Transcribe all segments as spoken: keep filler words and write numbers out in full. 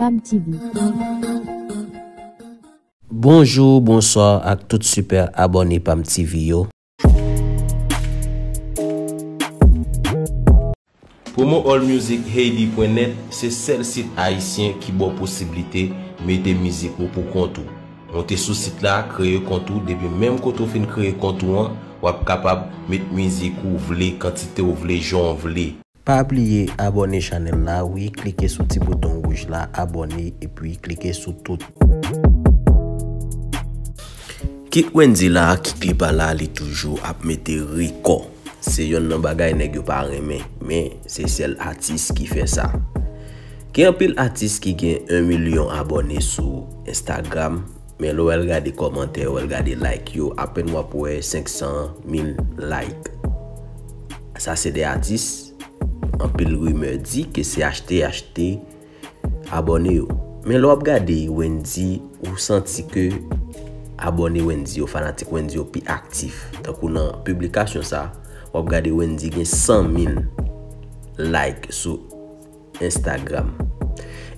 Pam T V. Bonjou, bonswa ak tout sipè abòne Pam T V yo. Promo All Music Haiti pwen nèt se sèl sit ayisyen ki ba w posiblite mete mizik ou pou kont ou. Monte sou sit la, kreye kont ou, depi menm kote w fin kreye kont ou an, w ap kapab met mizik ou vle, kantite w vle, jan w vle. Pa bliye abòne chanèl la, wi, klike sou ti bouton wouj la, abòne, epi klike sou tout. Kit Wendy la, kit li pa la, li toujou ap mete rekò. Se yonn nan bagay nèg yo pa renmen, men se sèl atis ki fè sa. Gen anpil atis ki gen yon milyon abòne sou Instagram, men lè w al gade kòmantè, w al gade like yo, apèn w ap wè senk san mil like. Sa se de atis, anpil rimè di ke se achte, achte abòne yo. Men lè w ap gade Wendy, ou santi ke abòne Wendy yo, fanatik Wendy yo pi aktif. Tankou nan piblikasyon sa, w ap gade Wendy gen san mil like sou Instagram.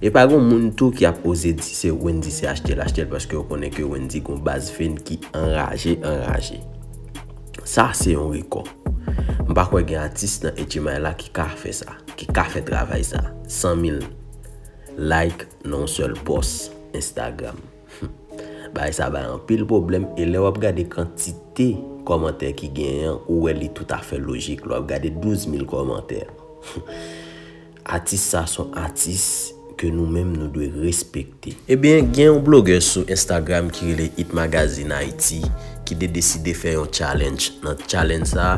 E pa gen moun tou ki ap oze di se Wendy se achte l, achte l, paske yo konnen ke Wendy gon baz fan ki anraje, anraje. Sa se yon rekò. M pa kwè gen atis nan H M I la ki ka fè sa, ki ka fè travay sa. San mil like nan yon sèl pòs Instagram. Bagay sa bay anpil pwoblèm, e lè w ap gade kantite kòmantè ki genyen an, ou wè li toutafè lojik. Lè w ap gade douz mil kòmantè. Atis sa se yon atis ke nou menm nou dwe respekte. Ebyen, gen yon blogè sou Instagram ki rele Hit Magazine Haiti ki te deside fè yon challenge. Nan challenge sa,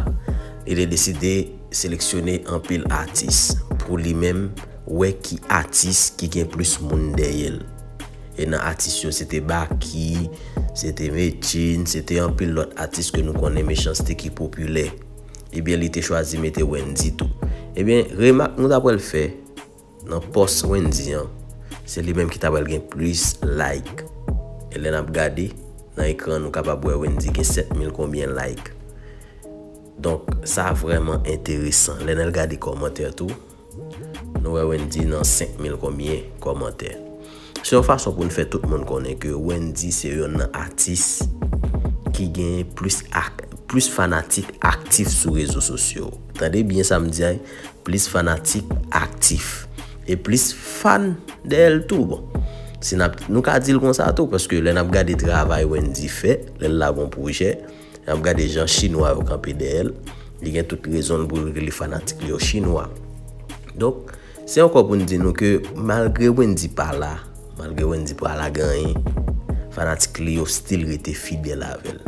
li te deside seleksyone anpil atis pou li menm wè ki atis ki gen plis moun dèyè l. E nan atis yo, se te Baky, se te Medjine, se te anpil lòt atis ke nou konnen mechanste ki popilè. Ebyen, li te chwazi mete Wendy tou. Ebyen, remak nou ta pral fè nan pòs Wendy an, se li menm ki ta pral gen plis like. E lè n ap gade, nan ekran, nou kapab wè Wendy gen sèt mil konbyen like. Donk, sa vrèman enteresan. Lè n al gade kòmantè tou, nou wè Wendy nan senk mil konbyen kòmantè. Se yon fason pou n fè tout moun konnen ke Wendy se yonn nan atis ki gen plis ak-, plis fanatik aktif sou rezo sosyo. Tande byen sa m di a, plis fanatik aktif. E plis fan dèyè l tou. Bon, si n ap, nou ka di l konsa tou, paske lè n ap gade travay Wendy fè, lè l lage yon pwojè, n ap gade jan chinwa yo kanpe dèyè l, li gen tout rezon l pou l rele fanatik li yo chinwa. Donk, se ankò pou n di nou ke malgre Wendy pa la, malgre Wendy pa la gen anyen, fanatik li yo still rete fidèl avè l.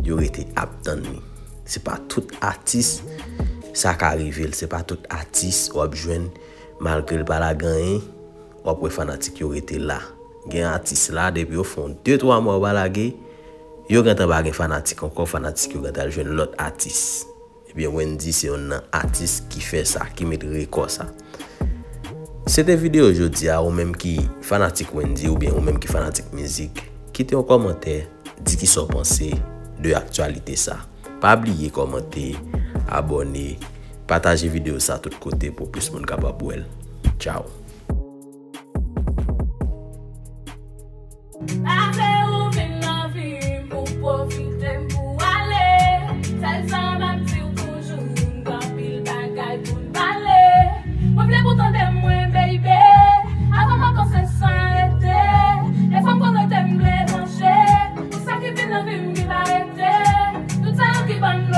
Yo rete ap tann li. Se pa tout atis sa ka rive l, se pa tout atis w ap jwenn malgre l pa la gen anyen, w ap wè fanatik yo rete la. Gen atis la, depi yo fè yon de twa mwa yo pa lage, yo gentan pa gen fanatik ankò, fanatik yo gentan al jwenn lòt atis. Ebyen, Wendy se yonn nan atis ki fè sa, ki met rekò sa. Se te videyo jodi a, ou menm ki fanatik Wendy oubyen ou menm ki fanatik mizik, kite yon kòmantè, di kisa w panse de aktyalite sa. Pa bliye kòmante, abòne, pataje videyo sa tout kote pou plis moun kapab wè l. Tchao. Paske ou vin nan vi m, ou pwofite m pou ale. Sèl sa m ap di w toujou, n gen anpil bagay pou n pale. Mwen vle pou tande mwen, baby. Avan vakanse sa rete, lè fanm konn rete m vle panche. Pou sa ki vin nan vi m ki pa rete, tout sa yo ki ban m